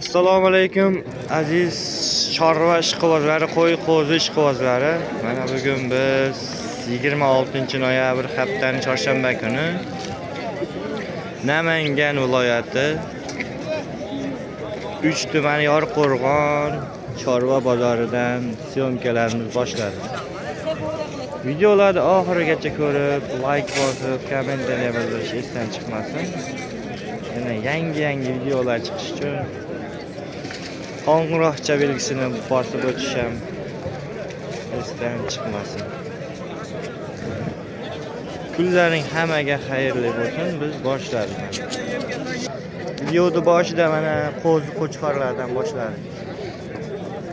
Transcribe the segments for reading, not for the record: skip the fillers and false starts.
Assalomu alaykum aziz chorva ishqibozlari, qo'y qo'zi ishqibozlari. Mana bugun biz 26 noyabr haftaning chorshanba kuni Namangan viloyati 3 tumani Yorqo'rg'on chorva bozoridan syomkalarimiz boshladi. Videolarni oxirigacha ko'rib, like bosib, kommentariya bildirish esdan chiqmasin. Yana yangi-yangi videolar chiqishi uchun qo'ng'iroqcha belgisini bosib o'tish ham esdan chiqmasin. Kunlaring hammaga xayrli bo'lsin. Biz boshladik. Videoni boshida mana qo'zi qo'chqorlardan boshladik.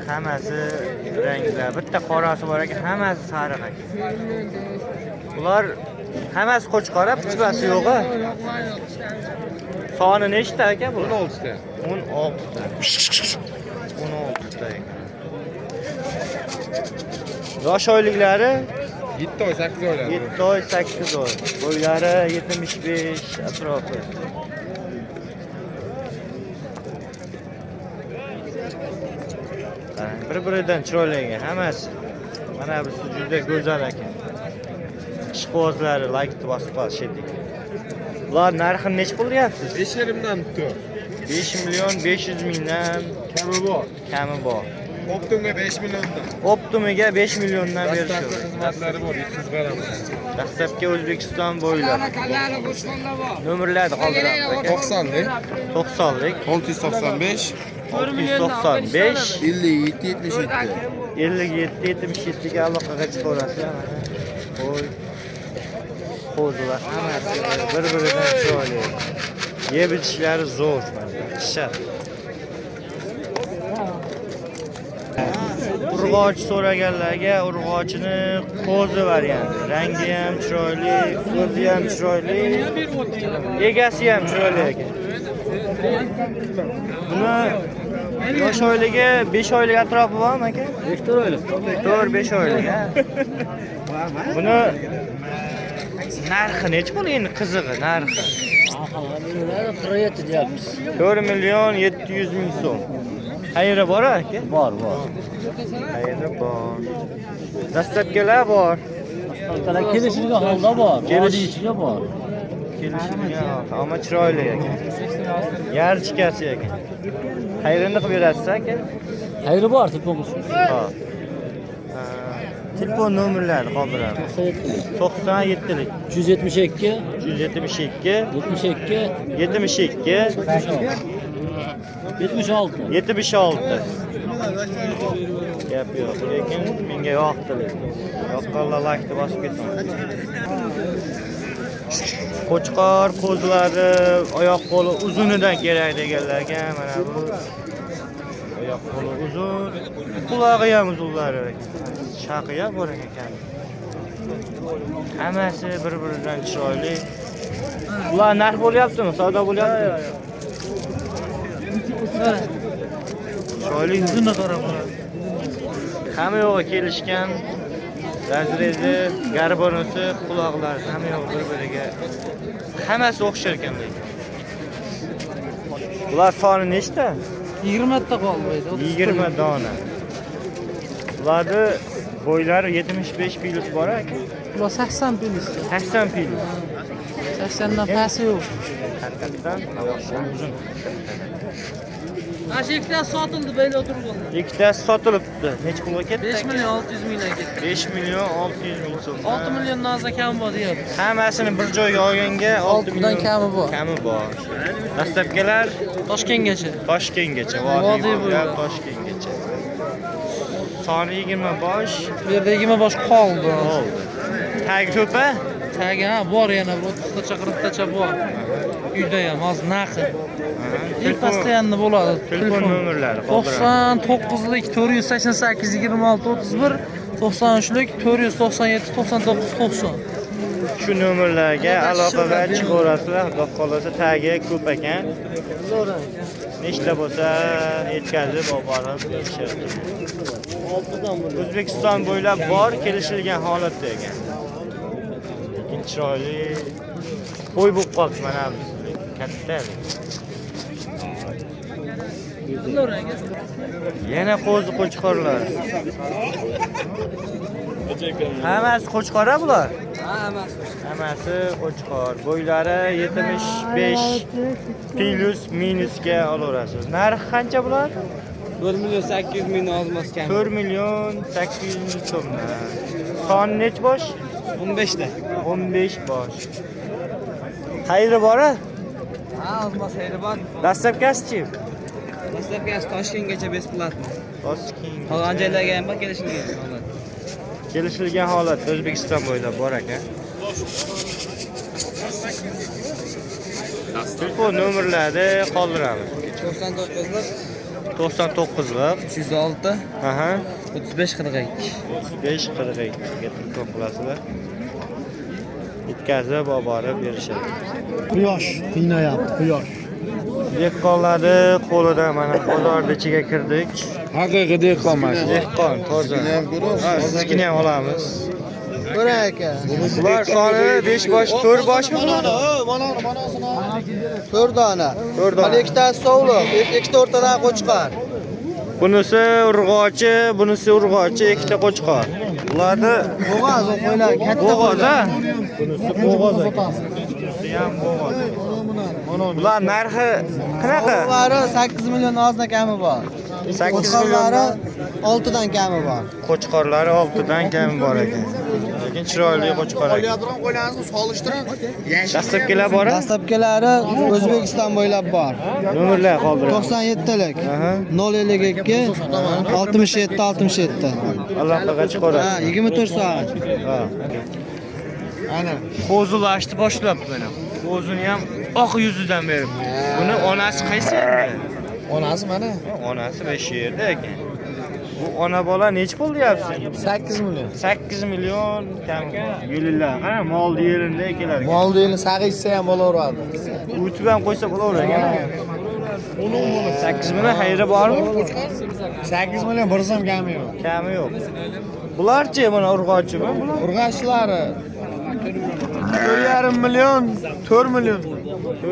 Hammasi ranglar, bitta qorasi bor ekan, hammasi sariq ekan. Bular hammasi qo'chqor, pichvasi yo'q a? Soni nechta aka bu? 16 ta. 16 ta. 16 ta ekan. Yosh oyliklari 7 oy, 8 oylar. 7 oy, 8 oy. Bo'ylari 75 atrofi. Bir-biridan chiroyli ekan hammasi. Mana bu juda go'zal ekan. Ishqibozlari laykni bosib qolishdi. Bular narxini necha pul deyapsiz? 5,5 dan 4. 5 million 500 mingdan Kami bor. Kami bor. Оптом ga 5 milliondan. Оптом iga 5 milliondan Dastlabki berishadi. Xizmatlari bor, yetkazib beramiz. Dastlabki O'zbekiston bo'ylab. Nomerlarni qoldiramiz aka. 90lik 90lik 695 695 57 77. 57 77 ga aloqaga chiqaverasizlar. Mana qo'y qo'zilar hammasi bir-biridan chiroyli. Yeb ichishlari zo'r mana. Dahshat. Urg'ochi so'raganlarga urg'ochini qo'zi varianti. Rangi ham chiroyli, o'zi ham chiroyli, egasi ham chiroyli ekan. Buni yosh oyligi 5 oylik atrofi bormi aka? 5-4 oylik. 4-5 oylik, ha. Buni narxi nechi pul endi, qizig'i narxi? 47 deyapmiz. 4 million 700 ming so'm. Qayeri bor aka? Bor, bor. Qayeri bor. Доставка lar bor. Dostavkalar kelishilgan holda bor. Ichiga bor. Kelishilgan, ammo chiroyli ekan. Yarchikasi ekan. Qayerini qilib berasiz aka? Xayri bor, telefon qilsin. Ha. Telefon nomerlarini qoldiramiz. 97 97lik 372 372 72 72 76. 76. Gap yo'q, lekin menga yoqdi lekin. Yoqqanlar laykni bosib ketsin. Qo'chqor qo'zilari oyoq qo'li uzunidan kerak deganlarga mana bu oyoq qo'li uzun, qulog'i ham uzunlari, shaqi ham bor ekan. Hammasi bir-biridan chiroyli. Bular narx bo'lyaptimi? Savdo bo'lyaptimi? Chiroyli. Uzunni qarab bo'ladi. Hamma yo'g'i kelishgan. Разрез i, garbonisi, quloqlari hamma yo'g'i bir-biriga hammasi o'xshar ekan lekin. Bular soni nechta? 20 ta qoldi bu yerda. 20 dona. Bularni bo'ylari 75 plus bor aka. Bular 80 plus. 80 plus. 80 dan pasti yo'q. Haqiqatdan uzun. Mana shu ikkitasi sotildi, böyle o'tirgan. Ikkitasi sotilibdi. Necha pulga ketdi? 5 million 600 mingdan ketdi. 5 million 600 ming so'm. 6 milliondan ozda kam bor deyapti. Hammasini bir joyga olganga 6 Oltidan million kami bor. Kami bor. Доставка lar Toshkentgacha. Toshkentgacha, Vodiy vodiy bo'ylab bo'ylab. Toshkentgacha. Soni 20 bosh Bu yerda 20 bosh qoldi. bo'ldi. Tagi ko'pa? Tagi ha bor, yana bir 30 tacha, 40 tacha bor. Uyda ham hozir narxi. Eng постоянно bo'ladi. Telefon nomerlari qoldiramiz. 99lik 488 26 31, 93lik 497 99 90. Shu nomerlarga aloqaga chiqaverasizlar. Xudo xohlasa tagi ko'p ekan. Nechta bo'lsa yetkazib olib borib berishadi. O'zbekiston bo'ylab bor, kelishilgan holatda ekan. Lekin chiroyli qo'y bo'lib qoldi mana bu. Katta. Yana qo'zi qo'chqorlar. Hammasi qo'chqor bular? Ha, hammasi. Hammasi qo'chqor. Bo'ylari 75 plus minusga olaverasiz. Narxi qancha bular? 4 million 800 ming ozmas kam. 4 million 800 ming so'mdan. Soni necha bosh? 15 ta. 15 bosh. Xayri bor a? Ha, ozmas xayri bor. Dastlabkasi-chi? Dastlabkasi Toshkentgacha besplatno. Toshkent. Qolgan joylarga ham bor, kelishilgan holat. Kelishilgan holat O'zbekiston bo'ylab bor ekan. Telefon nomerlarini qoldiramiz. 99lik 99lik 306 aha 35 42. 35 42 ga telefon qilasizlar. Yetkazib olib borib berishadi. Quyosh qiynayapti, quyosh. Dehqonlarni qo'lida mana bozorni ichiga kirdik. Haqiqiy dehqon mana shu. Dehqon toza. Ha, siznikini ham olamiz. Ko'ray aka. Bular soni 5 bosh, 4 boshmi bular? Mana 4 dona. 4 dona. Mana ikkitasi sovliq, ikkita o'rtadan qo'chqor. Bunisi urg'ochi, bunisi urg'ochi, ikkita qo'chqor. Bularni Bo'g'oz qo'ylar, katta bo'g'oz a? Bunisi bo'g'oz ekan. Bunisi ham bo'g'oz. Bular narxi qanaqa? Sovliqlari 8 million ozdan kami bor. 8 milliondan 6 dan kami bor. Qo'chqorlari 6 dan kami bor ekan. Lekin chiroyli qo'chqor ekan. Qo'ylarni solishtirib, Dastlabkilar bor a? Dastlabkilari O'zbekiston bo'ylab bor. Nomerlar qoldiramiz. 97lik Aha. 052 67 67. Aloqaga chiqaverasiz. Ha, 24 soat. Ha. Ana. Qo'zilashni boshlabdi mana. Qo'zini ham oq yuzidan beribdi. Buni onasi qaysi endi? Onasi mana. Onasi 5 yerda ekan. Bu ona bola necha pul deyapsiz? 8 million. 8 million kam. Yo'llar, qara, mol yerinda ekanlar. Mol deyini sag'ishsa ham bo'laveradi. O'tib ham qo'ysa bo'laveradi ekan. 8 million xayri bormi? 8 million bir so'm kami yo'q. Kami yo'q. Bularchi mana urg'ochimi? Bular Urg'ochlari 4,5 million, 4 million. 4,5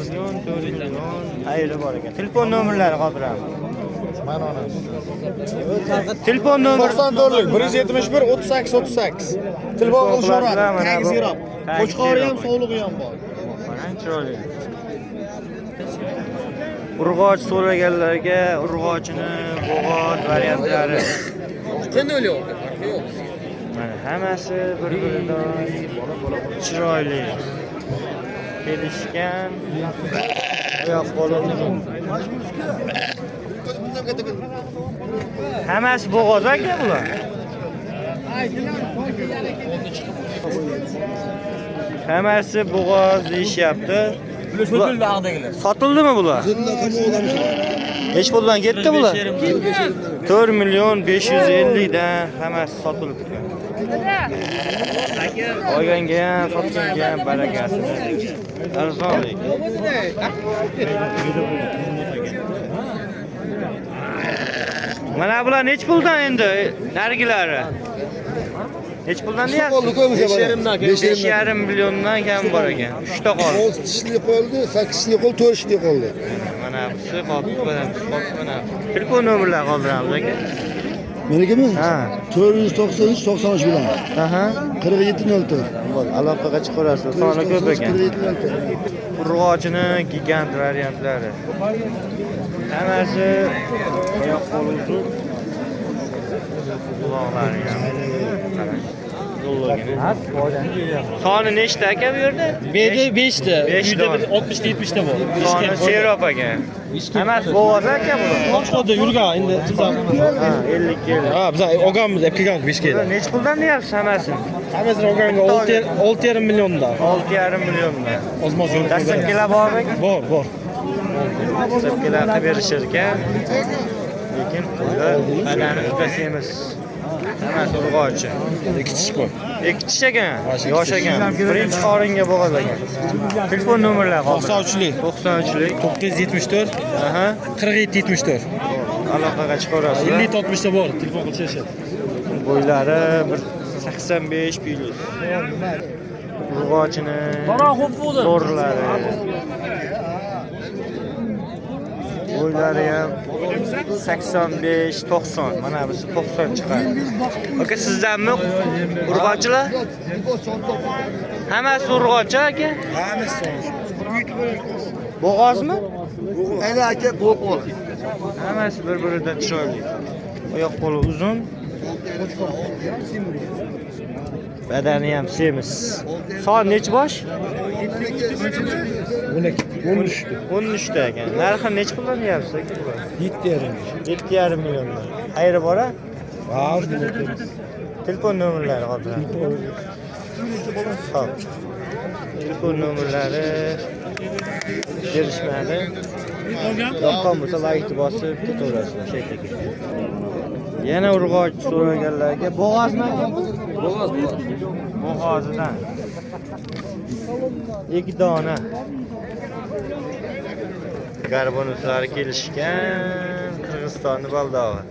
million, 4 million xayri bor ekan. Telefon nomerlari qoldiramiz. Mana onasi. Telefon nomeri 94lik 171 38 38. Telefon qilishaveradi. Tagi serob. Qo'chqori ham, sovlig'i ham bor. Qarang, chiroyli. Urg'och so'raganlarga urg'ochini bo'g'oz variantlari. Mana hammasi bir-biridan chiroyli. Kelishgan. Oyoq qo'li uzun. Hammasi bo'g'oz aka bular. Hammasi bo'g'oz deyishyapti. Sotildimi bular? Necha puldan ketdi bular? 4 million 550 dan hammasi sotilibdi. Olganga ham, sotganga ham barakasi. Arzon lekin. Mana bular necha puldan endi nargilari? Necha puldan deyapsiz? 5,5 milliondan kam bor ekan. 3 ta qoldi. 6 tishli qoldi, 8 tishli qoldi, 4 tishli qoldi. Mana busi qoldi, mana busi qoldi, mana. Telefon nomerlarini qoldiramiz aka. Menikimi? Ha. 493 93 bilan. Aha. 47 04. Bo'ldi, aloqaga chiqaverasiz. Soni ko'p ekan. 47 04. Urg'ochini gigant variantlari. Hammasi oyoq qo'li uzun. Quloqlari ham. Qarang. Soni nechta aka bu yerda? Bu yerda 5 ta. 5 Uyda ta. bir 60 ta 70 ta bor. Soni serob ekan. Hammasi bo'g'oz aka bular. Qo'chqorda yurgan endi biz ham. Ha, 50 kilo. Ha, biz olganmiz, olib kelganmiz 5 kilo. Necha puldan deyapsiz hammasini? Hammasini olganga 6,5 milliondan. 6,5 milliondan. Ozmoz yo'l. Dastlabkilar bormi? Bor, bor. Dastlabkilar qilib berishar ekan. Lekin ular badani juda semiz. Hammasi urg'ochi. 2 tish qo'y. 2 tish ekan, yosh ekan. Birinchi qoringa bo'g'oz ekan. Telefon nomerlari qoldi. 93lik. 93lik. 974 Aha. 47 74. Aloqaga chiqaverasizlar. 50 60 ta bor, telefon qilishadi. Bo'ylari bir 85 plus. Urg'ochini zo'rlari. Bo'ylari ham 85 90. Mana busi 90 chiqadi. Aka, sizdanmi urg'ochilar? Hammasi urg'ochi aka? Hammasi. Bo'g'ozmi? Ana aka, bo'g'oz. Hammasi bir-biridan chiroyli. Oyoq qo'li uzun. Badani ham semiz. Son nechi bosh? 12, 13. 13 ta ekan. Narxi nechi puldan deyapsiz aka? 7,5. 7,5 milliondan. Xayri bor a? Bor. Telefon nomerlari qoldiramiz. Xo'p. Telefon nomerlari berishmadi. Yoqqan bo'lsa laykni bosib ketaverasizlar shekilli. Yana urg'och so'raganlarga bo'g'ozmi aka bu? Bo'g'oz, bo'g'oz. Bo'g'ozidan. 2 dona. Garbonuslari kelishgan, Qirg'izistonni baldog'i.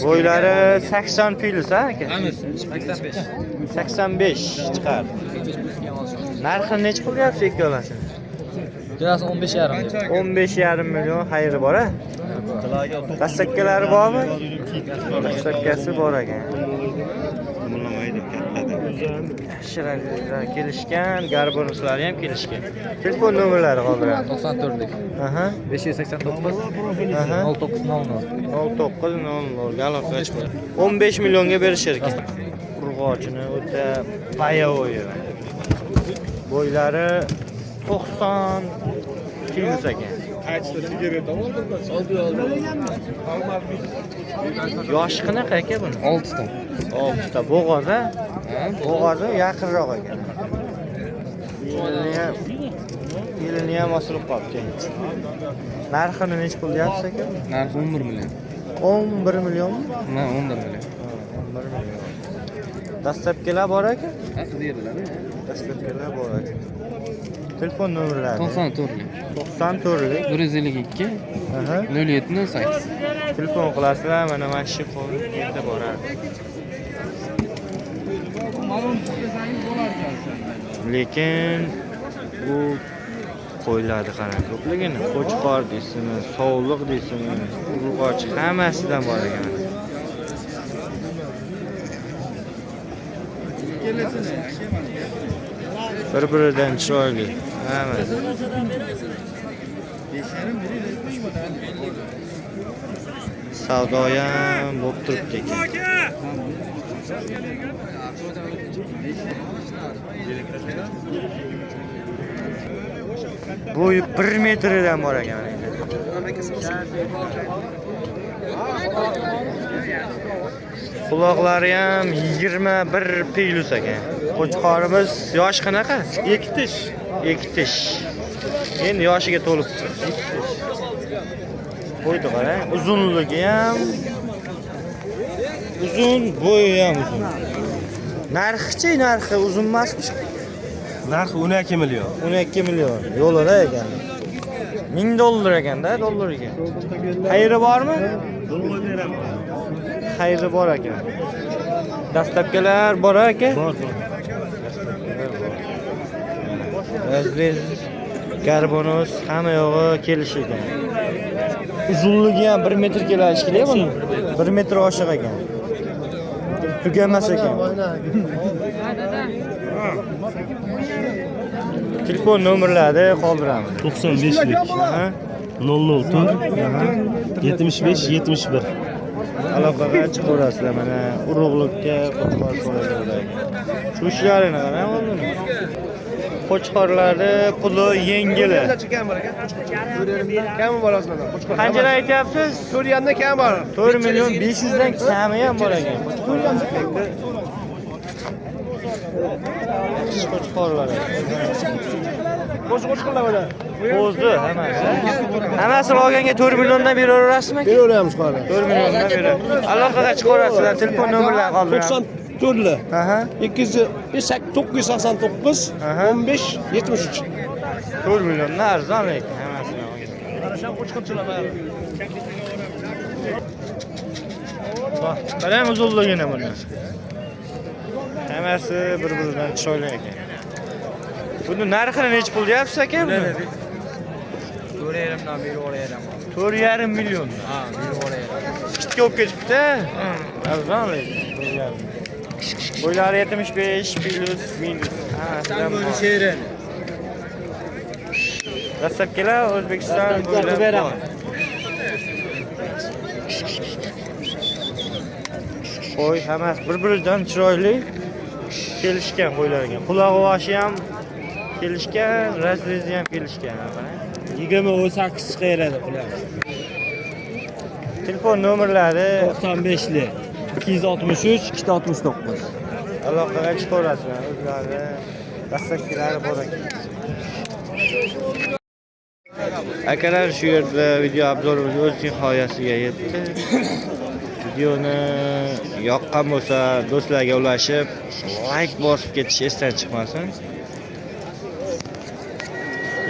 Bo'ylari 80 plus ha aka? 85. 85 chiqadi. Narxi nechi pul deyapsiz ikkalasini? Ikkalasi 15,5 deb. 15,5 million xayri bor a? Dastakkalari bormi? Dastakkasi bor ekan. Shirinliklar kelishgan, garbonuslari ham kelishgan. Telefon nomerlari qoldiramiz. 94lik. Aha. 589. Aha. 0900. 0900 aloqa chiqadi. 15 millionga berishar ekan. Urg'ochini o'ta bayovi. Bo'ylari 90 plus ekan. Yoshi qanaqa aka buni? 6 ta. 6 ta. Bo'g'oz a? Bo'g'ozi yaqinroq ekan. Yelini ham osilib qolibdi. Narxini nechi pul deyapsiz aka? Narxi 11 million. 11 millionmi? Ha, 11 million. 11 million. Dastlabkilar bor aka? Haqi beriladi. Dastlabkilar bor aka. Telefon nomerlari 94lik. 94lik 152. Aha. 0708. Telefon qilasizlar, mana shu qo'l yerda boradi. Lekin bu qo'ylarni qarang ko'pligini, qo'chqor deysizmi, sovliq deysizmi, urg'och hammasidan bor ekan. Bir-biridan chiroyli hammasi. Savdo ham bo'lib turibdi ekan. Bo'yi 1 metrdan bor ekan. Quloqlari ham 21 plus ekan. Qo'chqorimiz yoshi qanaqa? 2 tish. 2 tish. Endi yoshiga to'libdi. 2 tish. Qo'ydi qarang, uzunligi ham uzun, bo'yi ham uzun. Narxichi, narxi uzun emasmi? Narxi 12 million. 12 million. Yo'lida ekan. 1000 dollar ekanda, dollar ekan. Xayri bormi? Xayri bor ekan. Dastlabkilar bor aka? Bor, bor. Dastlabkilar bor. Razrez, garbonus hamma yog'i kelishgan. Uzunligi ham 1 metr keladi shekilli buni. 1 metr oshiq ekan. Tugamas ekan. Telefon nomerlari qoldiramiz. 95lik. 004 75 71. Aloqaga chiqaverasizlar mana urug'likka qo'chqor so'raganlar. Shu ishlarini qarang oldin. Qo'chqorlarni puli yengili. Kami bor hozirdan qo'chqor. Qanchadan aytyapsiz? 4,5dan kam bor. 4 million 500 dan kami ham bor ekan. Qo'chqorlar. Qo'chqorlar mana. Qo'zi hammasi. Hammasini olganga 4 milliondan beraverasizmi? Beraveramiz qora. 4 milliondan beradi. Aloqaga chiqaverasizlar, telefon nomerlarini qoldiramiz. 94 Aha. 289 15 73. 4 milliondan arzon lekin hammasini olgan. Qarang uzunligini buni. Hammasi bir-biridan chiroyli ekan. Buni narxini necha pul deyapsiz aka buni? 4,5dan berib yuboraman. 4,5 million. Ha, berib yuboraman. Kichikka olib ketibdi. Arzon lekin 4,5. Bo'ylari 75 plus minus. Ha, Sheri. Dastlabkilar O'zbekiston bo'ylab bor. Qo'y hammasi bir-biridan chiroyli kelishgan qo'ylar ekan. Qulog'i boshi ham kelishgan, razrezi ham kelishgan. 28 chiqaradi ular. Telefon nomerlari 95li 263 269. Aloqaga chiqaverasizlar, o'zlari dastlabkilari bor ekan. Akalar, shu yerda video obzorimiz o'z nihoyasiga yetdi. Videoni yoqqan bo'lsa, do'stlarga ulashib, like bosib ketish esdan chiqmasin.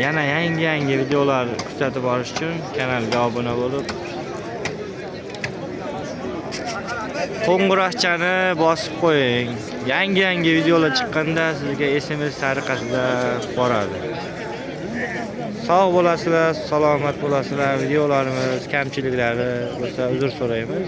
Yana yangi-yangi videolar kuzatib borish uchun kanalga obuna bo'lib, qo'ng'iroqchani bosib qo'ying. Yangi-yangi videolar chiqqanda sizga SMS tariqasida boradi. Sog' bo'lasizlar, salomat bo'lasizlar. Videolarimiz kamchiliklari bo'lsa uzr so'raymiz.